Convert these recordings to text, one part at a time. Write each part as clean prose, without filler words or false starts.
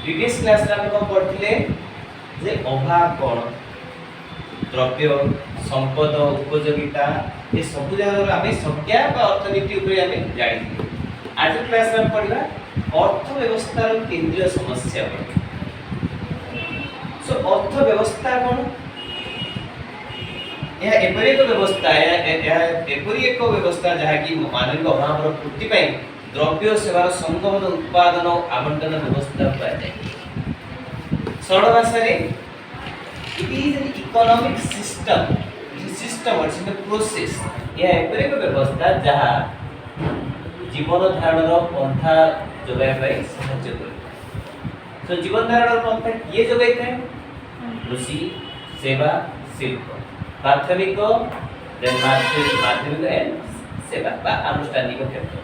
Previous କ୍ଲାସ୍ରେ ଆମେ କ'ଣ ପଢ଼ିଥିଲେ ଯେ ଅଭାବ କ'ଣ, ଦ୍ରବ୍ୟ, ସମ୍ପଦ, ଉପଯୋଗିତା, ଏ ସବୁ ଜାଗାର ଆମେ ସଂଜ୍ଞା ବା ଅର୍ଥନୀତି ଉପରେ ଆମେ ଜାଣିଥିଲେ। ଆଜି କ୍ଲାସ୍ରେ ଆମେ ପଢ଼ିବା ଅର୍ଥ ବ୍ୟବସ୍ଥାର କେନ୍ଦ୍ରୀୟ ସମସ୍ୟା କ'ଣ। ସୋ ଅର୍ଥ ବ୍ୟବସ୍ଥା କ'ଣ? ଏହା ଏପରି ଏକ ବ୍ୟବସ୍ଥା, ଏହା ଏହା ଏପରି ଏକ ବ୍ୟବସ୍ଥା ଯାହାକି ମାନବିକ ଅଭାବର ପୂର୍ତ୍ତି ପାଇଁ ଦ୍ରବ୍ୟ ସେବାର ସଂଘବଦ୍ଧ ଉତ୍ପାଦନ ଓ ଆବଣ୍ଟନ ବ୍ୟବସ୍ଥା କୁହାଯାଏ। ସରଳ ଭାଷାରେ, it is an economic system, system, it's a process. ଏହା ଏପରି ଏକ ବ୍ୟବସ୍ଥା ଯାହା ଜୀବନ ଧାରଣର ପନ୍ଥା ଯୋଗାଇବା ପାଇଁ ସାହାଯ୍ୟ କରିଥାଏ। ତ ଜୀବନ ଧାରଣର ପନ୍ଥା କିଏ ଯୋଗାଇଥାଏ? କୃଷି, ସେବା, ଶିଳ୍ପ। ପ୍ରାଥମିକ, ଦେନ୍ ମାଧ୍ୟମିକ ଏଣ୍ଡ ସେବା ବା ଆନୁଷ୍ଠାନିକ କ୍ଷେତ୍ର।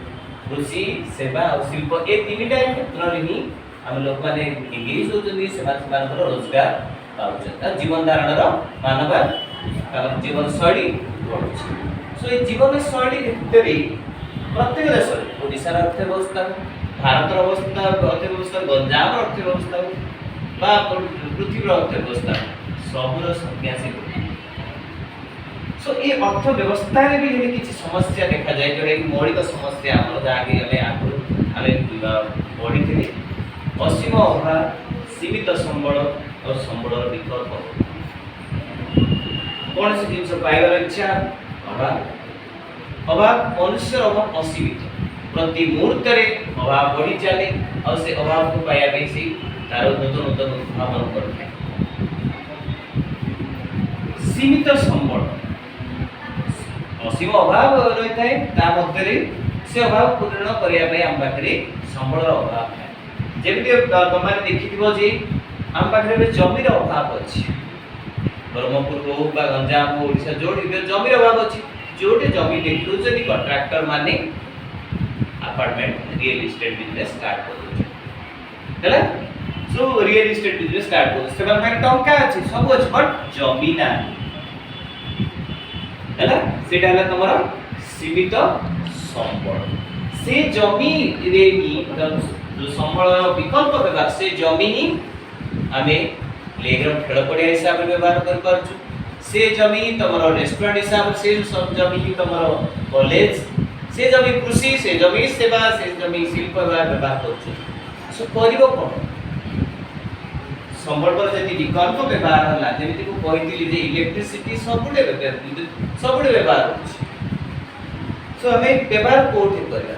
କୃଷି, ସେବା ଆଉ ଶିଳ୍ପ, ଏ ତିନିଟା କ୍ଷେତ୍ରରେ ହିଁ ଆମ ଲୋକମାନେ ଏଙ୍ଗେଜ୍ ହେଉଛନ୍ତି। ସେମାନେ ସେମାନଙ୍କର ରୋଜଗାର ପାଉଛନ୍ତି ଆଉ ଜୀବନ ଧାରଣର ମାନ ବା ତାଙ୍କର ଜୀବନଶୈଳୀ ବଢ଼ୁଛି। ସୋ ଏଇ ଜୀବନଶୈଳୀ ଭିତରେ ପ୍ରତ୍ୟେକ ଦେଶରେ, ଓଡ଼ିଶାର ଅର୍ଥ ବ୍ୟବସ୍ଥା ହଉ, ଭାରତର ଅବସ୍ଥା ଅର୍ଥ ବ୍ୟବସ୍ଥା, ଗଞ୍ଜାମର ଅର୍ଥ ବ୍ୟବସ୍ଥା ହଉ ବା ପୃଥିବୀର ଅର୍ଥ ବ୍ୟବସ୍ଥା ହଉ, ସବୁର ସଂଜ୍ଞା ସେ ଗୋଟିଏ। ସୋ ଏ ଅର୍ଥ ବ୍ୟବସ୍ଥାରେ ବି ଯଦି କିଛି ସମସ୍ୟା ଦେଖାଯାଏ, ଯେଉଁଟାକି ମୌଳିକ ସମସ୍ୟା ଆମର, ଯାହାକି ଆମେ ଆଗରୁ ଆମେ ପଢ଼ିଥିଲେ, ଅସୀମ ଅଭାବ, ସୀମିତ ସମ୍ବଳ ଆଉ ସମ୍ବଳର ବିକଳ୍ପ। କୌଣସି ଜିନିଷ ପାଇବାର ଇଚ୍ଛା, ଅଭାବ, ଅଭାବ। ମନୁଷ୍ୟର ଅଭାବ ଅସୀମିତ। ପ୍ରତି ମୁହୂର୍ତ୍ତରେ ଅଭାବ ବଢ଼ି ଚାଲେ ଆଉ ସେ ଅଭାବକୁ ପାଇବା ପାଇଁ ସେ ତାର ନୂତନ ନୂତନ ଉଦ୍ଭାବନ କରିଥାଏ। ସୀମିତ ସମ୍ବଳ, ଅସୀମ ଅଭାବ ରହିଥାଏ, ତା ମଧ୍ୟରେ ସେ ଅଭାବ ପୂରଣ କରିବା ପାଇଁ ଆମ ପାଖରେ ସମ୍ବଳର ଅଭାବ ଥାଏ। ଯେମିତି ତମମାନେ ଦେଖିଥିବ ଯେ ଆମ ପାଖରେ ଏବେ ଜମିର ଅଭାବ ଅଛି। ବ୍ରହ୍ମପୁର ହଉ ବା ଗଞ୍ଜାମ ହଉ, ଓଡ଼ିଶା ଯୋଉଠି ବି ଜମିର ଅଭାବ ଅଛି। ଯୋଉଠି ଜମି ଦେଖିଦଉଛନ୍ତି, କଣ୍ଟ୍ରାକ୍ଟର ମାନେ apartment, real estate business start କରିଦଉଛନ୍ତି। ହେଲା, show real estate business start କରୁଛନ୍ତି। ସେମାନଙ୍କ ପାଖରେ ଟଙ୍କା ଅଛି, ସବୁ ଅଛି, ବଟ୍ ଜମି ନାହିଁ। ହେଲା, ସେଇଟା ହେଲା ତମର ସୀମିତ ସମ୍ବଳ। ସେ ଜମିରେ ହିଁ ଯୋଉ ସମ୍ବଳର ବିକଳ୍ପ ବ୍ୟବହାର, ସେ ଜମି ହିଁ ଆମେ ପ୍ଲେଗ୍ରାଉଣ୍ଡ, ଖେଳ ପଡ଼ିଆ ହିସାବରେ ବ୍ୟବହାର କରିପାରୁଛୁ। ସେ ଜମି ତମର ରେଷ୍ଟୁରାଣ୍ଟ ହିସାବରେ, ସେ ଜମି ହିଁ ତମର କଲେଜ, ସେ ଜମି କୃଷି, ସେ ଜମି ସେବା, ସେ ଜମି ଶିଳ୍ପ ବ୍ୟବହାର କରୁଛୁ। ସୋ କରିବ କ'ଣ? ସମ୍ବଳର ଯଦି ବିକଳ୍ପ ବ୍ୟବହାର ହେଲା, ଯେମିତି ମୁଁ କହିଥିଲି ଯେ ଇଲେକ୍ଟ୍ରିସିଟି ସବୁଠି ବ୍ୟବହାର, ବିଦ୍ୟୁତ ସବୁଠି ବ୍ୟବହାର ହେଉଛି। ସୋ ଆମେ ବ୍ୟବହାର କୋଉଠି କରିବା?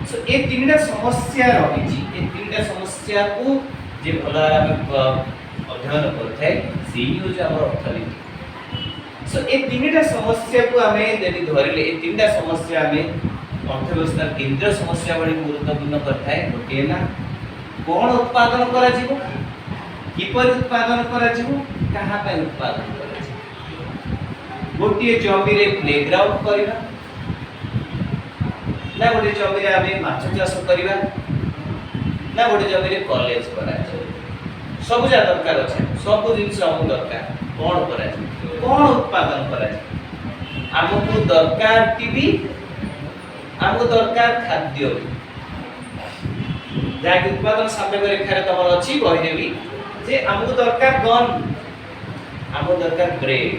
ସୋ ଏ ତିନିଟା ସମସ୍ୟା ରହିଛି। ଏ ତିନିଟା ସମସ୍ୟାକୁ ଯେ ଭଲ ଭାବରେ ଆମେ ଅଧ୍ୟୟନ କରିଥାଏ, ସେଇ ହେଉଛି ଆମର ଅର୍ଥନୀତି। ସୋ ଏ ତିନିଟା ସମସ୍ୟାକୁ ଆମେ ଯଦି ଧରିଲେ, ଏ ତିନିଟା ସମସ୍ୟା ଆମେ ଅର୍ଥ ବ୍ୟବସ୍ଥାର କେନ୍ଦ୍ରୀୟ ସମସ୍ୟା ଭଳି ଗୁରୁତ୍ୱପୂର୍ଣ୍ଣ କରିଥାଏ। ଗୋଟିଏ ହେଲା କ'ଣ ଉତ୍ପାଦନ କରାଯିବ, କିପରି ଉତ୍ପାଦନ କରାଯିବ, କାହା ପାଇଁ ଉତ୍ପାଦନ କରାଯିବ। ଗୋଟିଏ ଜମିରେ ପ୍ଲେଗ୍ରାଉଣ୍ଡ କରିବା ନା ଗୋଟେ ଜମିରେ ଆମେ ମାଛ ଚାଷ କରିବା ନା ଗୋଟେ ଜମିରେ କଲେଜ କରାଯିବ, ସବୁ ଯାହା ଦରକାର ଅଛି, ସବୁ ଜିନିଷ ଆମକୁ ଦରକାର। କ'ଣ କରାଯିବ, କ'ଣ ଉତ୍ପାଦନ କରାଯିବ? ଆମକୁ ଦରକାର ଟିଭି, ଆମକୁ ଦରକାର ଖାଦ୍ୟ ବି, ଯାହାକି ଉତ୍ପାଦନ ସାମ୍ୟକ ରେଖାରେ ତମର ଅଛି ବହିରେ ବି, ଯେ ଆମକୁ ଦରକାର ଗନ୍, ଆମକୁ ଦରକାର ବ୍ରେଡ୍।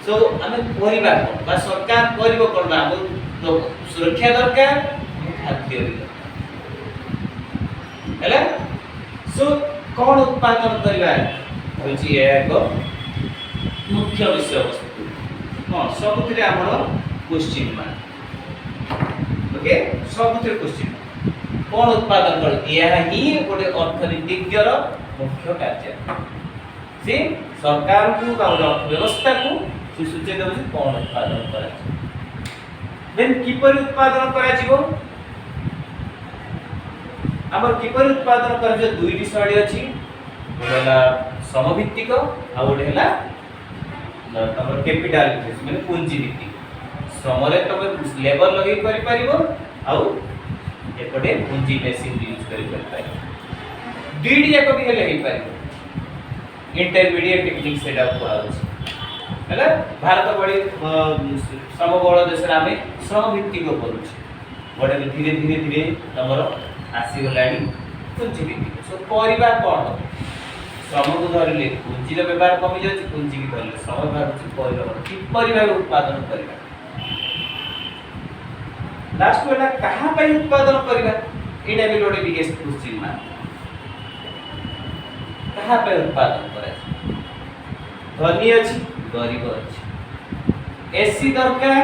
ସୋ ଆମେ କରିବା କ'ଣ ବା ସରକାର କରିବ କ'ଣ? ବା ଆମକୁ ତ ସୁରକ୍ଷା ଦରକାର, ଖାଦ୍ୟ ବି ଦରକାର। ହେଲା, ସୋ କ'ଣ ଉତ୍ପାଦନ କରିବା ହେଉଛି ଏହା ଏକ ମୁଖ୍ୟ ବିଷୟବସ୍ତୁ। ହଁ, ସବୁଥିରେ ଆମର କ୍ୱେଶ୍ଚିନ୍ ମାର୍କ। ଓକେ, ସବୁଥିରେ କ୍ୱେଶ୍ଚିନ୍, କ'ଣ ଉତ୍ପାଦନ କର। ଏହା ହିଁ ଗୋଟେ ଅର୍ଥନୀତିଜ୍ଞର ମୁଖ୍ୟ କାର୍ଯ୍ୟ। ସେ ସରକାରଙ୍କୁ ବା ଗୋଟେ ଅର୍ଥ ବ୍ୟବସ୍ଥାକୁ ସେ ସୂଚେଇ ଦେବ ଯେ କ'ଣ ଉତ୍ପାଦନ କରାଯିବ, ଦେନ୍ କିପରି ଉତ୍ପାଦନ କରାଯିବ। ଆମର କିପରି ଉତ୍ପାଦନ କରାଯିବ, ଦୁଇଟି ଶୈଳୀ ଅଛି। ଗୋଟେ ହେଲା ଶ୍ରମଭିତ୍ତିକ ଆଉ ଗୋଟେ ହେଲା ତମର କ୍ୟାପିଟାଲ, ମାନେ ପୁଞ୍ଜି ଭିତ୍ତିକ। ଶ୍ରମରେ ତମେ ଲେବର ଲଗେଇ କରିପାରିବ ଆଉ ଏପଟେ ପୁଞ୍ଜି, ମେସିନ୍ ୟୁଜ୍ କରି କରିପାରିବ। ଦୁଇଟି ଯାକ ବି ହେଲେ ହେଇପାରିବ। ଇଣ୍ଟରମିଡିଏଟ୍ ଟେକ୍ନିକ୍ ସେଇଟା କୁହାଯାଉଛି। ହେଲା, ଭାରତ ଭଳି ଶ୍ରମବହୁଳ ଦେଶରେ ଆମେ ଶ୍ରମ ଭିତ୍ତିକ କରୁଛୁ, ବଟ୍ ଏବେ ଧୀରେ ଧୀରେ ଧୀରେ ତମର ଆସିଗଲାଣି। ପୁଞ୍ଜି ଭିତ୍ତିକ। ସୋ କରିବା କ'ଣ? ଶ୍ରମକୁ ଧରିଲେ ପୁଞ୍ଜିର ବ୍ୟବହାର କମି ଯାଉଛି, ପୁଞ୍ଜିକି ଧରିଲେ ଶ୍ରମ ବ୍ୟବହାର ହେଉଛି। କରିବା କ'ଣ? କିପରି ଭାବେ ଉତ୍ପାଦନ କରିବା? ଲାଷ୍ଟ ହେଲା, କାହା ପାଇଁ ଉତ୍ପାଦନ କରିବା? ଏଇଟା ବି ଗୋଟେ ବିଗେଷ୍ଟ କ୍ୱେଶ୍ଚିନ୍ ମାର୍କ। କାହା ପାଇଁ ଉତ୍ପାଦନ କରାଯିବ? ଧନୀ ଅଛି, ଗରିବ ଅଛି, ଏସି ଦରକାର,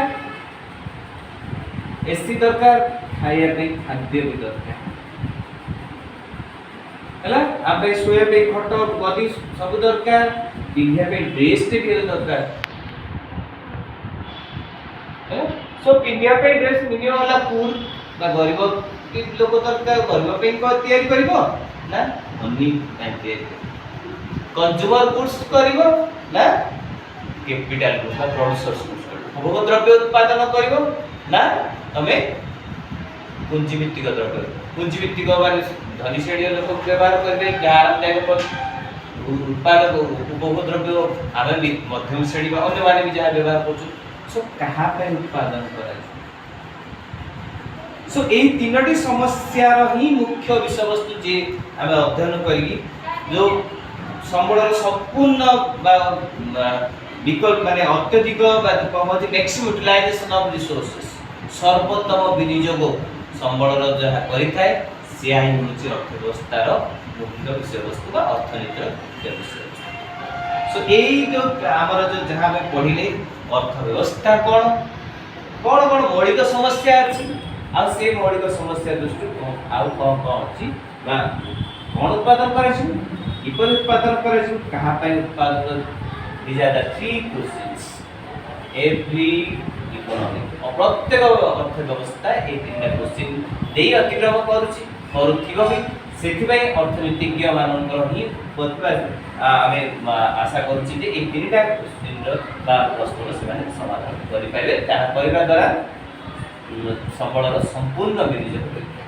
ଏସି ଦରକାର, ଖାଇବା ପାଇଁ ଖାଦ୍ୟ ବି ଦରକାର ହେଲା, ଆମ ପାଇଁ ଶୋଇବା ପାଇଁ ଖଟ, ଗଦି ସବୁ ଦରକାର, ପିନ୍ଧିବା ପାଇଁ ଡ୍ରେସଟେ ବି ହେଲେ ଦରକାର। ସୋ ପିନ୍ଧିବା ପାଇଁ ଡ୍ରେସ୍ ମିନିମମ୍ ହେଲା ପୁଅର ବା ଗରିବ କି ଲୋକ ଦରକାର। ଗରିବ ପାଇଁ କଣ ତିଆରି କରିବ ନା ଧନୀ ପାଇଁ ତିଆରି କରିବ? କନଜ୍ୟୁମର ଗୁଡ୍ସ କରିବ ନା କ୍ୟାପିଟାଲ ଗୁଡ୍ସ ବା ପ୍ରଡ୍ୟୁସର୍ସ ଗୁଡ୍ସ କରିବ? ଉପଭୋଗ ଦ୍ରବ୍ୟ ଉତ୍ପାଦନ କରିବ ନା ତମେ ପୁଞ୍ଜି ଭିତ୍ତିକ ଦ୍ରବ୍ୟ? ପୁଞ୍ଜି ଭିତ୍ତିକ ମାନେ ଧନୀ ଶ୍ରେଣୀର ଲୋକ ବ୍ୟବହାର କରିବେ, ଯାହା ଆରାମଦାୟକ ଉତ୍ପାଦକ। ଉପଭୋଗ ଦ୍ରବ୍ୟ ଆମେ ବି ମଧ୍ୟମ ଶ୍ରେଣୀ ବା ଅନ୍ୟମାନେ ବି ଯାହା ବ୍ୟବହାର କରୁଛୁ। ସୋ କାହା ପାଇଁ ଉତ୍ପାଦନ କରାଯିବ? ସୋ ଏଇ ତିନୋଟି ସମସ୍ୟାର ହିଁ ମୁଖ୍ୟ ବିଷୟବସ୍ତୁ ଯିଏ ଆମେ ଅଧ୍ୟୟନ କରିକି ଯୋଉ ସମ୍ବଳର ସମ୍ପୂର୍ଣ୍ଣ ବା ବିକଳ୍ପ, ମାନେ ଅତ୍ୟଧିକ ବା କଣ କହନ୍ତି, ମ୍ୟାକ୍ସିମମ୍ ୟୁଟିଲାଇଜେସନ ଅଫ ରିସୋର୍ସେସ୍, ସର୍ବୋତ୍ତମ ବିନିଯୋଗ ସମ୍ବଳର ଯାହା କରିଥାଏ, ସେୟା ହିଁ ହେଉଛି ଅର୍ଥ ବ୍ୟବସ୍ଥାର ମୁଖ୍ୟ ବିଷୟବସ୍ତୁ ବା ଅର୍ଥନୀତିର ମୁଖ୍ୟ ବିଷୟବସ୍ତୁ। ସୋ ଏଇ ଯୋଉ ଆମର ଯୋଉ ଯାହା ଆମେ ପଢିଲେ, ଅର୍ଥ ବ୍ୟବସ୍ଥା କ'ଣ, କ'ଣ କ'ଣ ମୌଳିକ ସମସ୍ୟା ଅଛି, ଆଉ ସେ ମୌଳିକ ସମସ୍ୟା ଦୃଷ୍ଟିରୁ ଆଉ କ'ଣ କ'ଣ ଅଛି ବା କ'ଣ ଉତ୍ପାଦନ କରାଯିବ, କିପରି ଉତ୍ପାଦନ କରାଯିବ, କାହା ପାଇଁ ଉତ୍ପାଦନ। These are the three questions every economic, ପ୍ରତ୍ୟେକ ଅର୍ଥ ବ୍ୟବସ୍ଥା ଏଇ ତିନିଟା କ୍ୱେଶ୍ଚିନ୍ ଦେଇ ଅତିକ୍ରମ କରୁଛି, କରୁଥିବ ବି। ସେଥିପାଇଁ ଅର୍ଥନୀତିଜ୍ଞ ମାନଙ୍କର ହିଁ ପ୍ରତିଭା ଆମେ ଆଶା କରୁଛୁ ଯେ ଏଇ ତିନିଟା କ୍ୱେଶ୍ଚିନ୍ର ବା ପ୍ରଶ୍ନର ସେମାନେ ସମାଧାନ କରିପାରିବେ। ତାହା କରିବା ଦ୍ୱାରା ସମ୍ବଳର ସମ୍ପୂର୍ଣ୍ଣ ବିନିଯୋଗ ହୋଇପାରିବ।